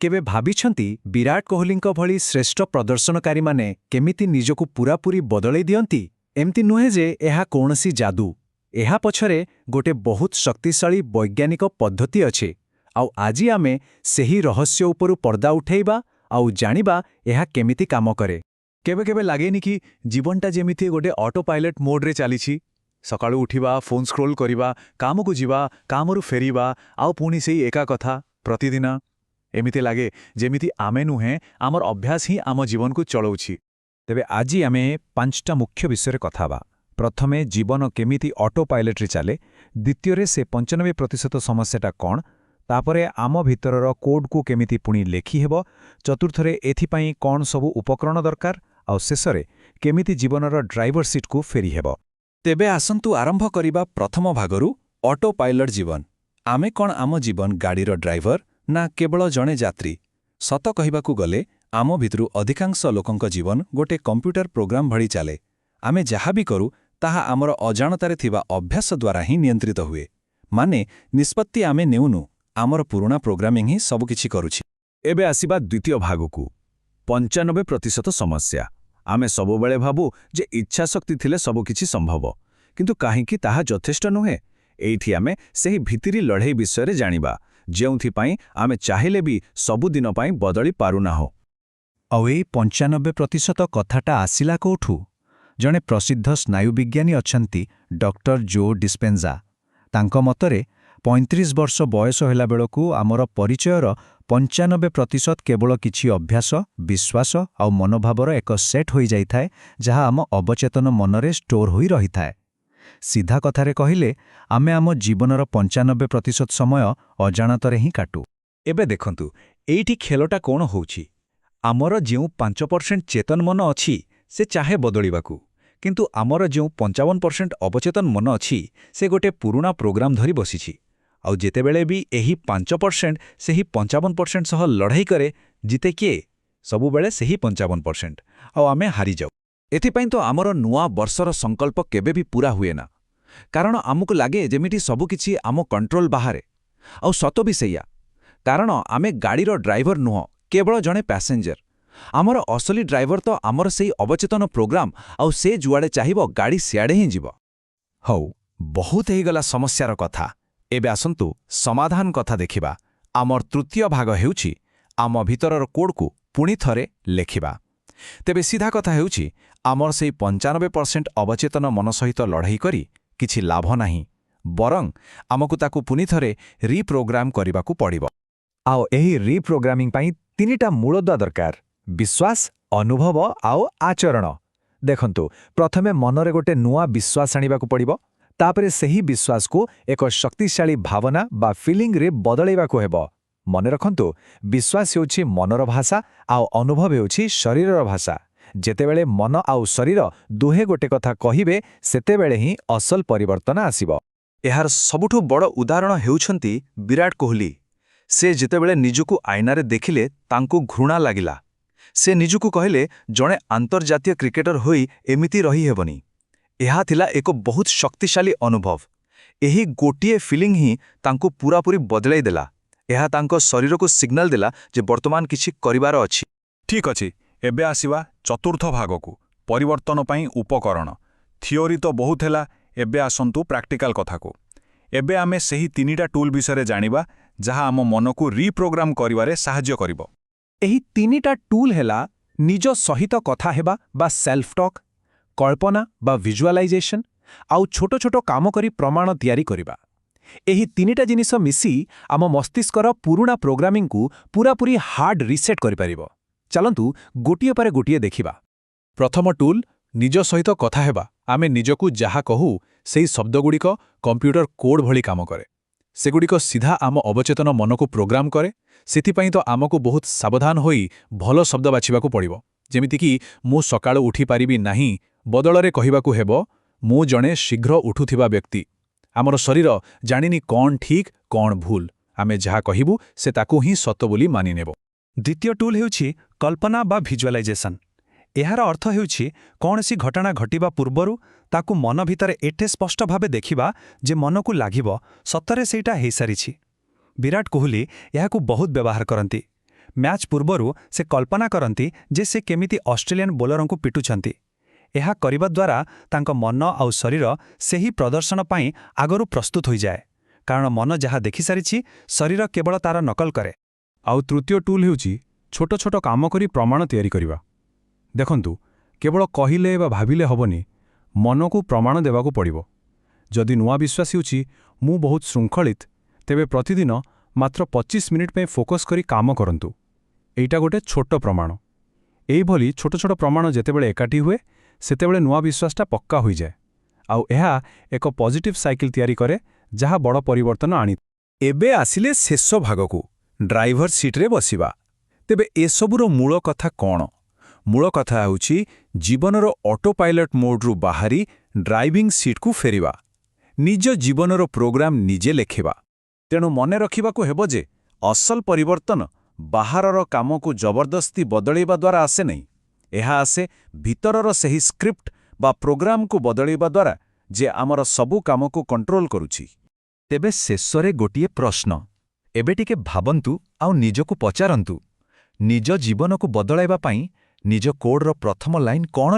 କେବେ ଭାବିଛନ୍ତି, ବିରାଟ କୋହଲିଙ୍କ ଭଳି ଶ୍ରେଷ୍ଠ ପ୍ରଦର୍ଶନକାରୀମାନେ କେମିତି ନିଜକୁ ପୂରାପୂରି ବଦଳେଇ ଦିଅନ୍ତି? ଏମିତି ନୁହେଁ ଯେ ଏହା କୌଣସି ଯାଦୁ। ଏହା ପଛରେ ଗୋଟେ ବହୁତ ଶକ୍ତିଶାଳୀ ବୈଜ୍ଞାନିକ ପଦ୍ଧତି ଅଛି। ଆଉ ଆଜି ଆମେ ସେହି ରହସ୍ୟ ଉପରୁ ପର୍ଦ୍ଦା ଉଠେଇବା ଆଉ ଜାଣିବା ଏହା କେମିତି କାମ କରେ। କେବେ କେବେ ଲାଗେନି କି ଜୀବନଟା ଯେମିତି ଗୋଟେ ଅଟୋ ପାଇଲଟ୍ ମୋଡ୍ରେ ଚାଲିଛି? ସକାଳୁ ଉଠିବା, ଫୋନ୍ ସ୍କ୍ରୋଲ୍ କରିବା, କାମକୁ ଯିବା, କାମରୁ ଫେରିବା, ଆଉ ପୁଣି ସେଇ ଏକା କଥା ପ୍ରତିଦିନ। ଏମିତି ଲାଗେ ଯେମିତି ଆମେ ନୁହେଁ, ଆମର ଅଭ୍ୟାସ ହିଁ ଆମ ଜୀବନକୁ ଚଳଉଛି। ତେବେ ଆଜି ଆମେ ପାଞ୍ଚଟା ମୁଖ୍ୟ ବିଷୟରେ କଥା ହେବା। ପ୍ରଥମେ, ଜୀବନ କେମିତି ଅଟୋ ପାଇଲଟ୍ରେ ଚାଲେ। ଦ୍ୱିତୀୟରେ, ସେ 95% ସମସ୍ୟାଟା କ'ଣ। ତାପରେ, ଆମ ଭିତରର କୋଡ୍କୁ କେମିତି ପୁଣି ଲେଖିହେବ। ଚତୁର୍ଥରେ, ଏଥିପାଇଁ କ'ଣ ସବୁ ଉପକରଣ ଦରକାର। ଆଉ ଶେଷରେ, କେମିତି ଜୀବନର ଡ୍ରାଇଭର ସିଟ୍କୁ ଫେରିହେବ। ତେବେ ଆସନ୍ତୁ ଆରମ୍ଭ କରିବା ପ୍ରଥମ ଭାଗରୁ, ଅଟୋ ପାଇଲଟ୍ ଜୀବନ। ଆମେ କ'ଣ ଆମ ଜୀବନ ଗାଡ଼ିର ଡ୍ରାଇଭର ନା କେବଳ ଜଣେ ଯାତ୍ରୀ? ସତ କହିବାକୁ ଗଲେ, ଆମ ଭିତରୁ ଅଧିକାଂଶ ଲୋକଙ୍କ ଜୀବନ ଗୋଟେ କମ୍ପ୍ୟୁଟର ପ୍ରୋଗ୍ରାମ ଭଳି ଚାଲେ। ଆମେ ଯାହା ବି କରୁ, ତାହା ଆମର ଅଜାଣତାରେ ଥିବା ଅଭ୍ୟାସ ଦ୍ୱାରା ହିଁ ନିୟନ୍ତ୍ରିତ ହୁଏ। ମାନେ, ନିଷ୍ପତ୍ତି ଆମେ ନେଉନୁ, ଆମର ପୁରୁଣା ପ୍ରୋଗ୍ରାମିଂ ହିଁ ସବୁକିଛି କରୁଛି। ଏବେ ଆସିବା ଦ୍ୱିତୀୟ ଭାଗକୁ, 95% ସମସ୍ୟା। ଆମେ ସବୁବେଳେ ଭାବୁ ଯେ ଇଚ୍ଛାଶକ୍ତି ଥିଲେ ସବୁକିଛି ସମ୍ଭବ। କିନ୍ତୁ କାହିଁକି ତାହା ଯଥେଷ୍ଟ ନୁହେଁ, ଏଇଠି ଆମେ ସେହି ଭିତିରି ଲଢ଼େଇ ବିଷୟରେ ଜାଣିବା, ଯେଉଁଥିପାଇଁ ଆମେ ଚାହିଁଲେ ବି ସବୁଦିନ ପାଇଁ ବଦଳି ପାରୁନାହୁଁ। ଆଉ ଏଇ 95% କଥାଟା ଆସିଲା କୋଉଠୁ? ଜଣେ ପ୍ରସିଦ୍ଧ ସ୍ନାୟୁବିଜ୍ଞାନୀ ଅଛନ୍ତି, ଡକ୍ଟର ଜୋ ଡିସ୍ପେଞ୍ଜା। ତାଙ୍କ ମତରେ 35 ବର୍ଷ ବୟସ ହେଲା ବେଳକୁ ଆମର ପରିଚୟର 95% କେବଳ କିଛି ଅଭ୍ୟାସ, ବିଶ୍ୱାସ ଆଉ ମନୋଭାବର ଏକ ସେଟ୍ ହୋଇଯାଇଥାଏ, ଯାହା ଆମ ଅବଚେତନ ମନରେ ଷ୍ଟୋର ହୋଇ ରହିଥାଏ। ସିଧା କଥାରେ କହିଲେ, ଆମେ ଆମ ଜୀବନର 95% ସମୟ ଅଜାଣତରେ ହିଁ କାଟୁ। ଏବେ ଦେଖନ୍ତୁ, ଏଇଠି ଖେଳଟା କ'ଣ ହେଉଛି। ଆମର ଯେଉଁ 5% ଚେତନ ମନ ଅଛି, ସେ ଚାହେଁ ବଦଳିବାକୁ। କିନ୍ତୁ ଆମର ଯେଉଁ 55% ଅବଚେତନ ମନ ଅଛି, ସେ ଗୋଟେ ପୁରୁଣା ପ୍ରୋଗ୍ରାମ ଧରି ବସିଛି। ଆଉ ଯେତେବେଳେ ବି ଏହି 5% ସେହି 55% ସହ ଲଢ଼େଇ କରେ, ଜିତେ କିଏ? ସବୁବେଳେ ସେହି 55%। ଆଉ ଆମେ ହାରିଯାଉ। ଏଥିପାଇଁ ତ ଆମର ନୂଆ ବର୍ଷର ସଂକଳ୍ପ କେବେ ବି ପୂରା ହୁଏ ନା। କାରଣ ଆମକୁ ଲାଗେ ଯେମିତି ସବୁକିଛି ଆମ କଣ୍ଟ୍ରୋଲ ବାହାରେ। ଆଉ ସତ ବି ସେଇଆ। କାରଣ ଆମେ ଗାଡ଼ିର ଡ୍ରାଇଭର ନୁହଁ, କେବଳ ଜଣେ ପ୍ୟାସେଞ୍ଜର। ଆମର ଅସଲି ଡ୍ରାଇଭର ତ ଆମର ସେଇ ଅବଚେତନ ପ୍ରୋଗ୍ରାମ, ଆଉ ସେ ଯୁଆଡ଼େ ଚାହିଁବ, ଗାଡ଼ି ସିଆଡ଼େ ହିଁ ଯିବ। ହଉ, ବହୁତ ହେଇଗଲା ସମସ୍ୟାର କଥା। ଏବେ ଆସନ୍ତୁ ସମାଧାନ କଥା ଦେଖିବା। ଆମର ତୃତୀୟ ଭାଗ ହେଉଛି ଆମ ଭିତରର କୋଡ୍କୁ ପୁଣି ଥରେ ଲେଖିବା। ତେବେ ସିଧା କଥା ହେଉଛି, ଆମର ସେଇ 95% ଅବଚେତନ ମନ ସହିତ ଲଢ଼େଇ କରି କିଛି ଲାଭ ନାହିଁ। ବରଂ ଆମକୁ ତାକୁ ପୁଣି ଥରେ ରିପ୍ରୋଗ୍ରାମ କରିବାକୁ ପଡ଼ିବ। ଆଉ ଏହି ରିପ୍ରୋଗ୍ରାମିଂ ପାଇଁ ତିନିଟା ମୂଳଦୁଆ ଦରକାର: ବିଶ୍ୱାସ, ଅନୁଭବ ଆଉ ଆଚରଣ। ଦେଖନ୍ତୁ, ପ୍ରଥମେ ମନରେ ଗୋଟେ ନୂଆ ବିଶ୍ୱାସ ଆଣିବାକୁ ପଡ଼ିବ। ତାପରେ ସେହି ବିଶ୍ୱାସକୁ ଏକ ଶକ୍ତିଶାଳୀ ଭାବନା ବା ଫିଲିଂରେ ବଦଳାଇବାକୁ ହେବ। ମନେ ରଖନ୍ତୁ, ବିଶ୍ୱାସ ହେଉଛି ମନର ଭାଷା ଆଉ ଅନୁଭବ ହେଉଛି ଶରୀରର ଭାଷା। ଯେତେବେଳେ ମନ ଆଉ ଶରୀର ଦୁହେଁ ଗୋଟେ କଥା କହିବେ, ସେତେବେଳେ ହିଁ ଅସଲ ପରିବର୍ତ୍ତନ ଆସିବ। ଏହାର ସବୁଠୁ ବଡ଼ ଉଦାହରଣ ହେଉଛନ୍ତି ବିରାଟ କୋହଲି। ସେ ଯେତେବେଳେ ନିଜକୁ ଆଇନାରେ ଦେଖିଲେ, ତାଙ୍କୁ ଘୃଣା ଲାଗିଲା। ସେ ନିଜକୁ କହିଲେ, ଜଣେ ଆନ୍ତର୍ଜାତୀୟ କ୍ରିକେଟର ହୋଇ ଏମିତି ରହିହେବନି। ଏହା ଥିଲା ଏକ ବହୁତ ଶକ୍ତିଶାଳୀ ଅନୁଭବ। ଏହି ଗୋଟିଏ ଫିଲିଂ ହିଁ ତାଙ୍କୁ ପୂରାପୂରି ବଦଳାଇ ଦେଲା। ଏହା ତାଙ୍କ ଶରୀରକୁ ସିଗ୍ନାଲ ଦେଲା ଯେ ବର୍ତ୍ତମାନ କିଛି କରିବାର ଅଛି। ଠିକ୍ ଅଛି, ଏବେ ଆସିବା ଚତୁର୍ଥ ଭାଗକୁ, ପରିବର୍ତ୍ତନ ପାଇଁ ଉପକରଣ। ଥିଓରି ତ ବହୁତ ହେଲା, ଏବେ ଆସନ୍ତୁ ପ୍ରାକ୍ଟିକାଲ କଥାକୁ। ଏବେ ଆମେ ସେହି ତିନିଟା ଟୁଲ୍ ବିଷୟରେ ଜାଣିବା, ଯାହା ଆମ ମନକୁ ରିପ୍ରୋଗ୍ରାମ କରିବାରେ ସାହାଯ୍ୟ କରିବ। ଏହି ତିନିଟା ଟୁଲ୍ ହେଲା ନିଜ ସହିତ କଥା ହେବା ବା ସେଲ୍ଫ ଟକ୍, କଳ୍ପନା ବା ଭିଜୁଆଲାଇଜେସନ୍, ଆଉ ଛୋଟ ଛୋଟ କାମ କରି ପ୍ରମାଣ ତିଆରି କରିବା। ଏହି ତିନିଟା ଜିନିଷ ମିଶି ଆମ ମସ୍ତିଷ୍କର ପୁରୁଣା ପ୍ରୋଗ୍ରାମିଂକୁ ପୂରାପୂରି ହାର୍ଡ ରିସେଟ୍ କରିପାରିବ। ଚାଲନ୍ତୁ, ଗୋଟିଏ ପରେ ଗୋଟିଏ ଦେଖିବା। ପ୍ରଥମ ଟୁଲ୍, ନିଜ ସହିତ କଥା ହେବା। ଆମେ ନିଜକୁ ଯାହା କହୁ, ସେହି ଶବ୍ଦଗୁଡ଼ିକ କମ୍ପ୍ୟୁଟର କୋଡ୍ ଭଳି କାମ କରେ। ସେଗୁଡ଼ିକ ସିଧା ଆମ ଅବଚେତନ ମନକୁ ପ୍ରୋଗ୍ରାମ କରେ। ସେଥିପାଇଁ ତ ଆମକୁ ବହୁତ ସାବଧାନ ହୋଇ ଭଲ ଶବ୍ଦ ବାଛିବାକୁ ପଡ଼ିବ। ଯେମିତିକି "ମୁଁ ସକାଳୁ ଉଠିପାରିବି ନାହିଁ" ବଦଳରେ କହିବାକୁ ହେବ, "ମୁଁ ଜଣେ ଶୀଘ୍ର ଉଠୁଥିବା ବ୍ୟକ୍ତି"। ଆମର ଶରୀର ଜାଣିନି କ'ଣ ଠିକ୍, କ'ଣ ଭୁଲ। ଆମେ ଯାହା କହିବୁ, ସେ ତାକୁ ହିଁ ସତ ବୋଲି ମାନିନେବ। ଦ୍ୱିତୀୟ ଟୁଲ୍ ହେଉଛି କଳ୍ପନା ବା ଭିଜୁଆଲାଇଜେସନ୍। ଏହାର ଅର୍ଥ ହେଉଛି କୌଣସି ଘଟଣା ଘଟିବା ପୂର୍ବରୁ ତାକୁ ମନ ଭିତରେ ଏତେ ସ୍ପଷ୍ଟ ଭାବେ ଦେଖିବା ଯେ ମନକୁ ଲାଗିବ ସତରେ ସେଇଟା ହେଇସାରିଛି। ବିରାଟ କୋହଲି ଏହାକୁ ବହୁତ ବ୍ୟବହାର କରନ୍ତି। ମ୍ୟାଚ୍ ପୂର୍ବରୁ ସେ କଳ୍ପନା କରନ୍ତି ଯେ ସେ କେମିତି ଅଷ୍ଟ୍ରେଲିଆନ୍ ବୋଲରଙ୍କୁ ପିଟୁଛନ୍ତି। ଏହା କରିବା ଦ୍ୱାରା ତାଙ୍କ ମନ ଆଉ ଶରୀର ସେହି ପ୍ରଦର୍ଶନ ପାଇଁ ଆଗରୁ ପ୍ରସ୍ତୁତ ହୋଇଯାଏ। କାରଣ ମନ ଯାହା ଦେଖିସାରିଛି, ଶରୀର କେବଳ ତାର ନକଲ କରେ। ଆଉ ତୃତୀୟ ଟୁଲ୍ ହେଉଛି ଛୋଟ ଛୋଟ କାମ କରି ପ୍ରମାଣ ତିଆରି କରିବା। ଦେଖନ୍ତୁ, କେବଳ କହିଲେ ବା ଭାବିଲେ ହେବନି, ମନକୁ ପ୍ରମାଣ ଦେବାକୁ ପଡ଼ିବ। ଯଦି ନୂଆ ବିଶ୍ୱାସ ହେଉଛି ମୁଁ ବହୁତ ଶୃଙ୍ଖଳିତ, ତେବେ ପ୍ରତିଦିନ ମାତ୍ର 25 ମିନିଟ୍ ପାଇଁ ଫୋକସ୍ କରି କାମ କରନ୍ତୁ। ଏଇଟା ଗୋଟେ ଛୋଟ ପ୍ରମାଣ। ଏଇଭଳି ଛୋଟ ଛୋଟ ପ୍ରମାଣ ଯେତେବେଳେ ଏକାଠି ହୁଏ, ସେତେବେଳେ ନୂଆ ବିଶ୍ୱାସଟା ପକ୍କା ହୋଇଯାଏ। ଆଉ ଏହା ଏକ ପଜିଟିଭ୍ ସାଇକେଲ ତିଆରି କରେ, ଯାହା ବଡ଼ ପରିବର୍ତ୍ତନ ଆଣି ଏବେ ଆସିଲେ ଶେଷ ଭାଗକୁ, ଡ୍ରାଇଭର ସିଟ୍ରେ ବସିବା। ତେବେ ଏସବୁର ମୂଳ କଥା କ'ଣ? ମୂଳ କଥା ହେଉଛି ଜୀବନର ଅଟୋ ପାଇଲଟ୍ ମୋଡ୍ରୁ ବାହାରି ଡ୍ରାଇଭିଂ ସିଟ୍କୁ ଫେରିବା, ନିଜ ଜୀବନର ପ୍ରୋଗ୍ରାମ ନିଜେ ଲେଖିବା। ତେଣୁ ମନେ ରଖିବାକୁ ହେବ ଯେ ଅସଲ ପରିବର୍ତ୍ତନ ବାହାରର କାମକୁ ଜବରଦସ୍ତି ବଦଳେଇବା ଦ୍ୱାରା ଆସେ ନାହିଁ। ଏହା ଆସେ ଭିତରର ସେହି ସ୍କ୍ରିପ୍ଟ ବା ପ୍ରୋଗ୍ରାମକୁ ବଦଳେଇବା ଦ୍ୱାରା, ଯେ ଆମର ସବୁ କାମକୁ କଣ୍ଟ୍ରୋଲ କରୁଛି। ତେବେ ଶେଷରେ ଗୋଟିଏ ପ୍ରଶ୍ନ। ଏବେ ଟିକେ ଭାବନ୍ତୁ ଆଉ ନିଜକୁ ପଚାରନ୍ତୁ, ନିଜ ଜୀବନକୁ ବଦଳାଇବା ପାଇଁ ନିଜ କୋଡ୍ର ପ୍ରଥମ ଲାଇନ୍ କ'ଣ?